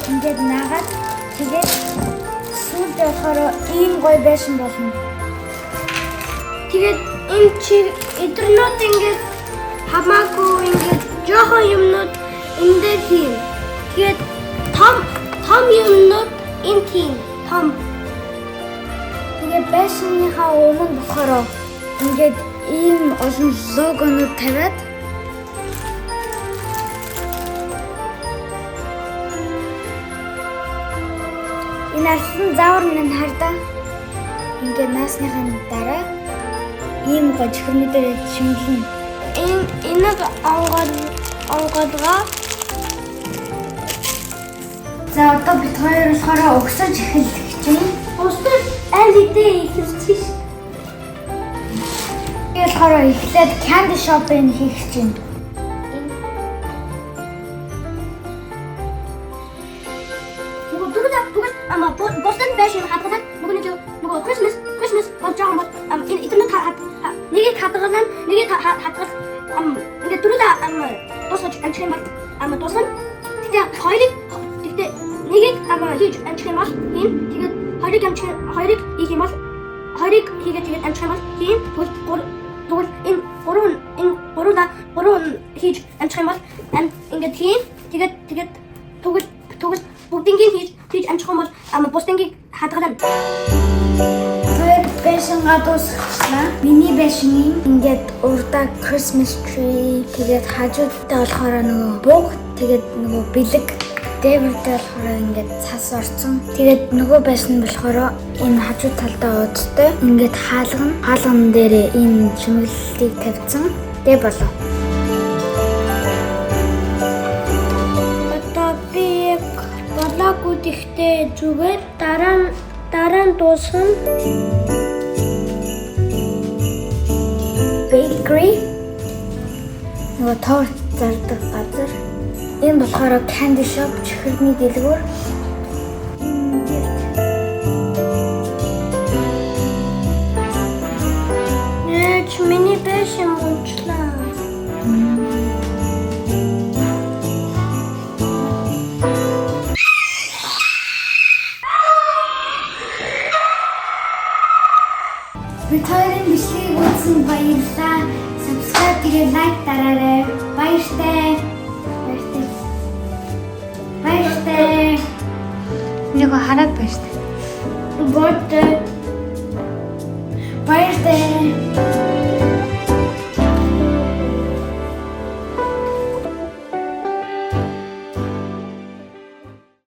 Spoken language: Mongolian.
Ингээд наагаад, тэгээд сүүлдээ болохоор ийм гоё байшин болно. Тэгээд энэ чи эдгэрнүүд ингээд хамаагүй ингээд жоохон юмнууд энэ дээр хийн. Тэгээд том том юмнууд энэ тийм том. Тэгээд байшиныхаа өмнө болохоор ингээд ийм олон логонууд тавиад, энэ алсан заавар минь хардаа. Ингээд наасныхаа дараа ийм гоё чихэрнүүдээр чимгэлнэ. Энэ энийг онгол онгоолгоо. За, одоо бид хоёр болохоор угсаж эхэлэх гэж байна. Бусдад аль хэдийн эхэлчих ш. Би болохоор эхлээд candy shop-ыг хийх гэж байна. Нөгөө дөрөв тэгвэл ама бусдад байшин хадгалаад нөгөө нэг нөгөө Christmas болж байгаа юм бол энэ эдгэрнүүд нэгийг хадгалан, нэгийг хадгал ингээд дөрөв дуусгаж амжих юм бол дуусна. Тэгтээ хоёрыг, тэгтээ нэгийг хийж амжих юм бол энэ тэгээд хоёрыг амжих, хоёрыг хийх юм бол, хоёрыг хийгээд тэгээд амжих юм бол тийм. Тэгвэл гур тэгвэл энэ гурван, энэ гуруула гурван хийж амжих юм бол ингээд хийн. Тэгээд тэгвэл бүгднийг хийж амжих юм бол бусдынгийг хадгална. Тэгээд байшингаа дуусгачлаа. Миний байшин ингээд урдаа Christmas tree, тэгээд хажуудтай болохоор нөгөө буг, тэгээд нөгөө бэлэг, дээвэртэй болохоор ингээд цас орцсон. Тэгээд нөгөө байшин болохоор энэ хажуу талдаа уудтай ингээд хаалгана. Хаалган дээрээ энэ чимэглэлтийг тавьсан. Тэ болов. Одоо би яг болоогүй, гэхдээ зүгээр дараа нь дуусна. Bakery, нөгөө торт зардаг газар. Энэ болохоор candy shop, чихэрний дэлгүүр. Ингээд Нээч, миний байшин унчлаа. Бид хоёрын бичлэгийг үзсэн баярлалаа. Subscribe, тэгээ like дараарай. Баяртай. Баяртай. Баяртай. Нэг хараад байна шүү дээ. Баяртай. Баяртай.